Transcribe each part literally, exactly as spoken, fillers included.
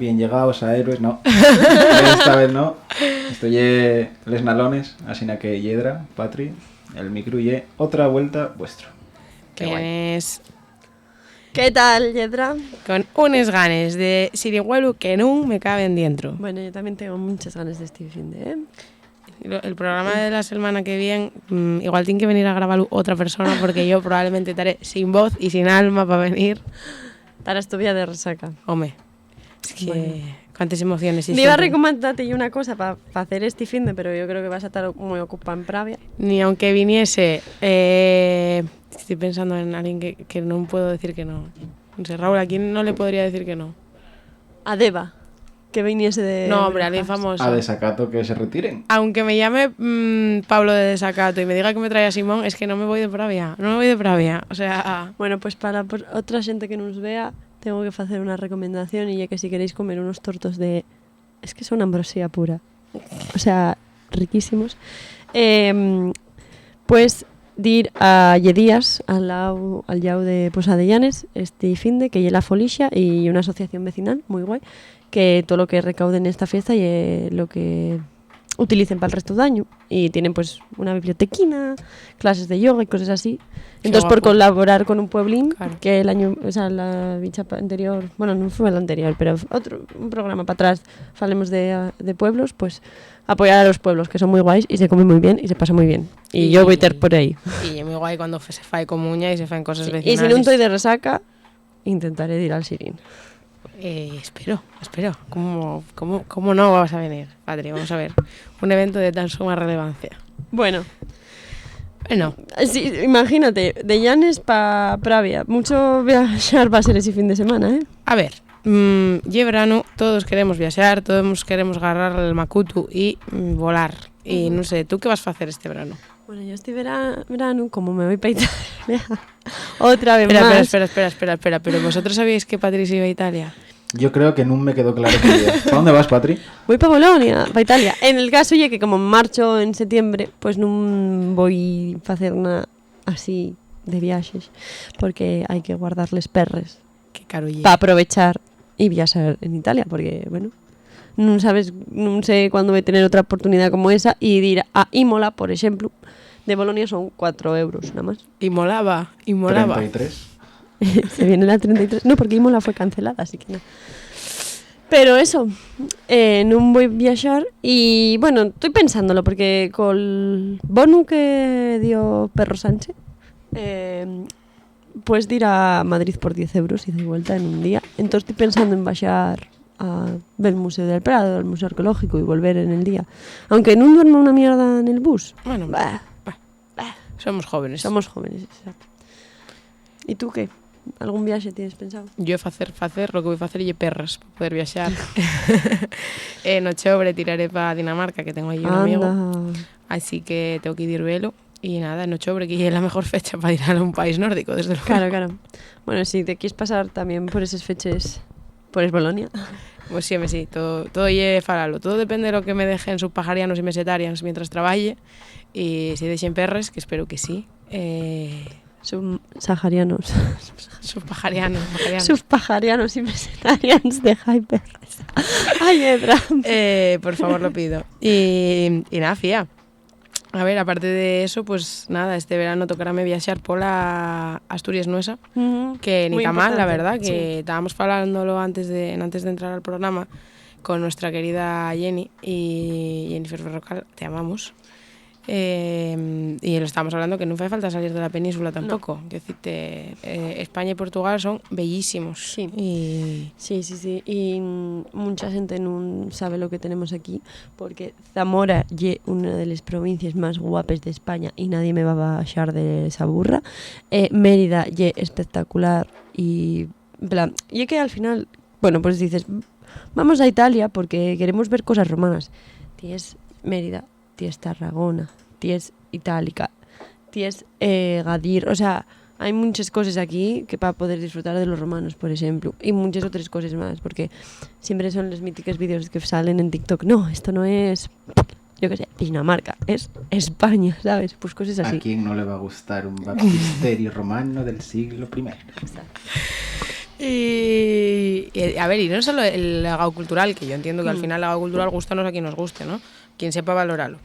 Bien llegaos a héroes, no. Esta vez no. Esto ye Les Nalones, asina que Yedra, Patri, el micru ye otra vuelta vuestro. Qué guai. Buenas. ¿Qué tal, Yedra? Con unes ganes de sirigüelu que nun me caben dientro. Bueno, yo también tengo muchas ganas de este fin de, ¿eh? Lo- El programa de la semana que viene, mm, igual tiene que venir a grabarlo otra persona porque yo probablemente estaré sin voz y sin alma para venir. Estarás todavía de resaca. Home, es que Bueno. cuántas emociones. Iba a recomendarte yo una cosa para hacer este fin de, pero yo creo que vas a estar muy ocupada en Pravia. Ni aunque viniese, eh, estoy pensando en alguien que, que no puedo decir que no. No sé, Raúl, ¿a quién no le podría decir que no? A Deva, que viniese de No, hombre, alguien Belfast. Famoso. A Desacato que se retiren. Aunque me llame, mm, Pablo de Desacato y me diga que me traiga a Simón, es que no me voy de Pravia, no me voy de Pravia. O sea, Bueno, pues para por- otra gente que nos vea, tengo que hacer una recomendación y ya que si queréis comer unos tortos de... Es que son ambrosía pura. O sea, riquísimos. Em, pues dir a Lledías, al lado, al llau de Posada de Llanes, este fin de que ye la Folixa y una asociación vecinal muy guay, que todo lo que recauden esta fiesta y lo que utilicen para el resto del año. Y tienen pues una bibliotequina, clases de yoga y cosas así. Qué Entonces, por guapo. Colaborar con un pueblín, Claro. Que el año, o sea, la bicha pa- anterior, bueno, no fue la anterior, pero otro, un programa para atrás, falemos de, de pueblos, pues apoyar a los pueblos, que son muy guays y se come muy bien y se pasa muy bien. Y Y yo voy a ir por ahí. Y es muy guay cuando fe- se fai comuña y se faen cosas Sí, y si vecinales. No estoy de resaca, intentaré ir al Sirín. Eh, espero, espero. ¿Cómo, cómo, cómo no vas a venir, Patri? Vamos a ver. Un evento de tan suma relevancia. Bueno. Bueno. Sí, imagínate, de Llanes pa Pravia. Mucho viaxar va a ser ese fin de semana, ¿eh? A ver, mm, ye verano, todos queremos viaxar, todos queremos agarrar el macutu y, mm, volar. Y Ujú. No sé, ¿tú qué vas a hacer este verano? Bueno, yo este vera- verano, como me voy pa Italia, otra vez Espera, más. Espera, espera, espera, espera, espera, pero ¿vosotros sabíais que Patri se iba a Italia? Yo creo que nun me quedó claro que iba. ¿Pa dónde vas, Patri? Voy pa Bolonia, pa Italia. En el caso ye que como en marcho, en setiembre, pues nun voi facer nada así de viaxes, porque hai que guardar les perres. Qué caro ye. Pa aprovechar y viaxar en Italia, porque, bueno, nun sabes, nun sé cuándo voy a tener otra oportunidad como esa y de ir a Imola, por exemplu, de Bolonia son cuatro euros nada más. Y molaba, y molaba. Treinta y tres. Se viene la treinta y tres. No, porque Imola fue cancelada, así que no. Pero eso, eh, nun voi viaxar y, bueno, estoy pensándolo porque col bono que dio Perro Sánchez, eh, puedes dir a Madrid por diez euros ida y vuelta en un día. Entonces estoy pensando en baixar a ver el Museo del Prado, el Museo Arqueológico y volver en el día. Aunque nun duerma una mierda en el bus. Bueno, Bah. Bah. Somos jóvenes. Somos jóvenes, exacto. ¿Y tú qué? ¿Algún viaxe tienes pensado? Yo facer, facer, lo que voy a facer ye perras para poder viaxar. Eh, nochobre tiraré pa Dinamarca, que tengo allí un amigo. Anda. Así que tengo que ir velo. Y nada, nochobre, que ye la mejor fecha pa ir a un país nórdico, desde luego. Claro, claro. Bueno, si te quieres pasar también por eses feches, por es Bolonia. Pues sí, home, sí, todo, todo ye falalo. Todo depende de lo que me dejen subsaharianos y mesetarians mientras trabaje. Y si dejen perres, que espero que sí. Eh, Subsaharianos. Subsaharianos, saharianos. Subsaharianos y mesetarians de Hyper. Ay, Edra. Eh, por favor, lo pido. Y, y nada, fía. A ver, aparte de eso, pues nada, este verano tocarame viaxar pola Asturias nuesa, Ujú. Que ni Muy tan mal, la importante, verdad, sí. Que estábamos falándolo antes de, antes de entrar al programa con nuestra querida Jenny y Jennifer Berrocal, te amamos. Eh, y lo estábamos hablando que nun fai falta salir de la península No. Tampoco. Quiero decirte, eh, España y Portugal son bellísimos. Sí. Y Sí, sí, sí. Y, mm, mucha gente nun sabe lo que tenemos aquí, porque Zamora ye una de les provincies más guapes d'España y nadie me va a baixar de esa burra. Eh, Mérida ye espectacular y, en plan, ye que al final, bueno, pues dices, "Vamos a Italia porque queremos ver cosas romanas". Ties Mérida, ties Tarragona, ties Itálica, ties, eh, Gadir, o sea, hai munches coses aquí que pa poder disfrutar de los romanos, por exemplu, y munches otres coses más, porque siempre son los míticos vídeos que salen en TikTok. "No, esto no es, yo qué sé, Dinamarca, es España", ¿sabes? Pues cosas así. ¿A quién no le va a gustar un baptisterio romano del siglo primero? Exacto. Y, y, a ver, y non solo el legao cultural, que yo entiendo que al final el legao cultural gústanos a quien nos guste, ¿no? Quien sepa valoralo.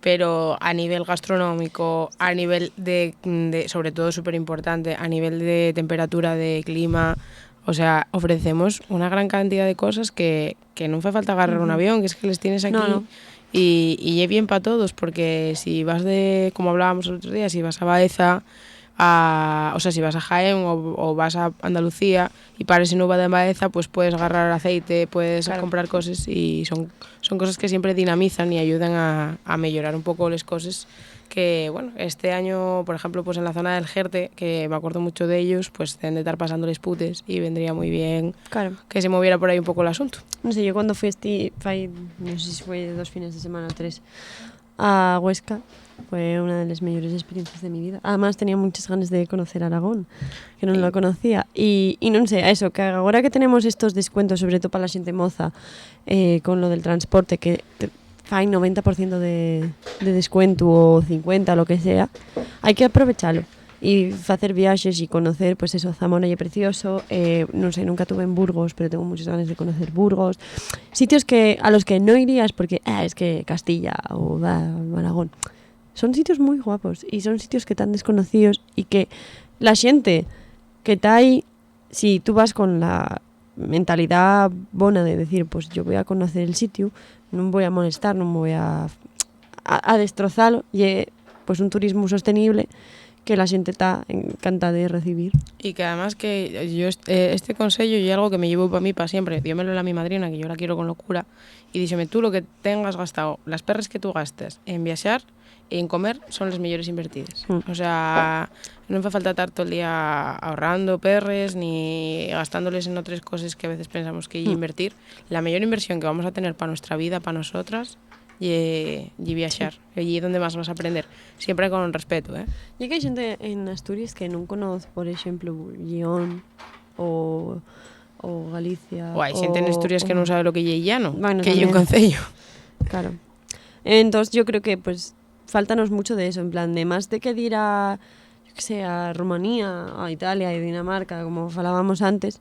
Pero a nivel gastronómico, a nivel de, de, sobre todo súper importante, a nivel de temperatura, de clima, o sea, ofrecemos una gran cantidad de cosas que, que nun fai falta agarrar un avión, que es que les tienes aquí. No, no. Y, y ye bien pa todos, porque si vas de, como hablábamos el otro día, si vas a Baeza, a, o sea, si vas a Jaén o, o vas a Andalucía y pares en Úbeda, en Baeza, pues puedes agarrar aceite, puedes comprar coses y son, son coses que siempre dinamizan y ayudan a, a meyorar un poco les coses que, bueno, este año, por ejemplo, pues en la zona del Jerte, que me acuerdo mucho de ellos, pues deben de estar pasando les putes y vendría muy bien que se moviera por ahí un poco el asunto. No sé, yo cuando fui esti, fai, no sé si fue dos fines de semana o tres, a Huesca, fue una de las mejores experiencias de mi vida. Además, tenía muchas ganas de conocer Aragón, que no lo conocía. Y, y no sé, eso, que ahora que tenemos estos descuentos, sobre todo para la gente moza, eh, con lo del transporte, que te, fai noventa por ciento de, de descuento o cincuenta, lo que sea, hay que aprovecharlo. Y facer viaxes y conocer, pues eso, Zamora ye precioso, eh, non sé, nunca tuve en Burgos, pero tengo muchas ganas de conocer Burgos. Sitios que, a los que no irías porque, ah, es que Castilla o, ah, Aragón. Son sitios muy guapos y son sitios que tan desconocidos y que la gente que está ahí, si tú vas con la mentalidá bona de decir, pues yo voy a conocer el sitio, non voy a molestar, non voy a, a, a destrozalo, ye, pues, un turismo sostenible que la xente ta encantada de recibir. Y que además que yo est-, eh, este consello ye algo que me llevo pa mí pa siempre. Diómelo la mi madrina, que yo la quiero con locura, y díxeme: "Tú lo que tengas gastao, las perres que tú gastes en viaxar y en comer son les meyores invertides". Mm. O sea, non fai falta tar todo el día ahorrando perres ni gastándoles en otras cosas que a veces pensamos que ye invertir. La mayor inversión que vamos a tener pa nuestra vida, pa nosotras, ye, ye viaxar. Ye donde más vas a aprender. Siempre con respeto, ¿eh? Ye que hai xente en Asturias que non conoz, por exemplo, Lleón o, o Galicia. O hai xente en Asturias que non sabe lo que ye llano, bueno, que ye un concello. Claro. Entós, yo creo que, pues, fáltanos mucho de eso, en plan, de más de que dir a, yo que sé, a Rumanía, a Italia, a Dinamarca, como falábamos antes,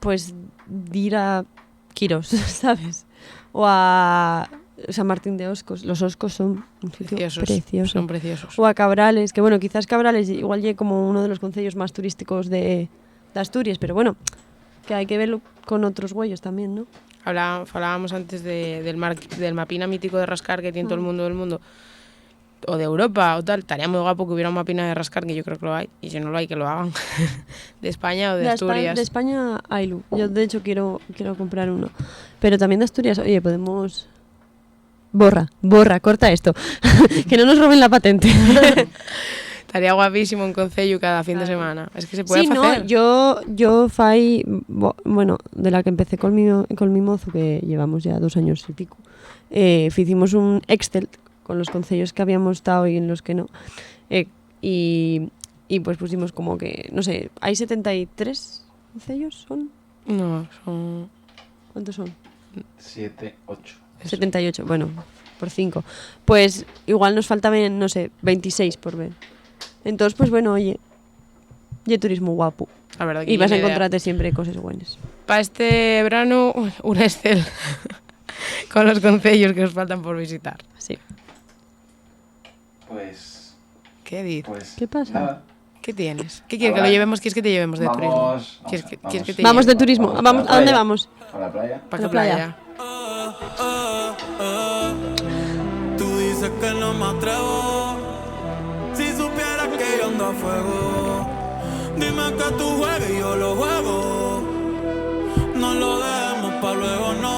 pues, dir a Quirós, ¿sabes? O a San Martín de Oscos. Los Oscos son un sitio precioso. Son preciosos. O a Cabrales, que, bueno, quizás Cabrales igual ye como uno de los concellos más turísticos de, de Asturias, pero bueno, que hay que verlo con otros güeyos también, ¿no? Habla-, falábamos antes de, del mar-, del mapina mítico de Rascar que tiene todo el mundo del mundo, o de Europa o tal. Estaría muy guapo que hubiera un mapina de Rascar, que yo creo que lo hay, y si no lo hay, que lo hagan, de España o de Asturias. De España haylo. Yo, de hecho, quiero, quiero comprar uno. Pero también de Asturias, oye, podemos... Borra, borra, corta esto. Que no nos roben la patente. Estaría guapísimo un concello cada fin de semana. Es que se puede hacer. Sí, no, yo, yo fai, bo-, bueno, de la que empecé con mi, con mi mozo, que llevamos ya dos años y pico, eh, hicimos un Excel con los concellos que habíamos estado y en los que no. Eh, y, y, pues, pusimos como que, no sé, ¿hay setenta y tres concellos? ¿Son? No, son... ¿Cuántos son? Siete, ocho. Eso. Setenta y ocho, bueno, por cinco. Pues igual nos faltaban, no sé, veintiséis por ver. Entonces, pues, bueno, oye, ye turismo guapo. La verdad que... Y vas a encontrarte siempre cosas buenas. Pa este verano, un Excel con los concellos que nos faltan por visitar. Sí. Pues... ¿Qué dices? Pues... ¿Qué pasa? Nada. ¿Qué tienes? ¿Qué quieres que lo llevemos? ¿Quieres que te llevemos de turismo? ¿Quieres que, quieres que te lleve? Vamos de turismo. Vamos, ¿a dónde vamos? ¿Para la playa? ¿Para qué playa? Tú dices que no me atrevo. Si supieras que yo ando a fuego, dime que tú juegas y yo lo juego. No lo dejemos pa' luego, no.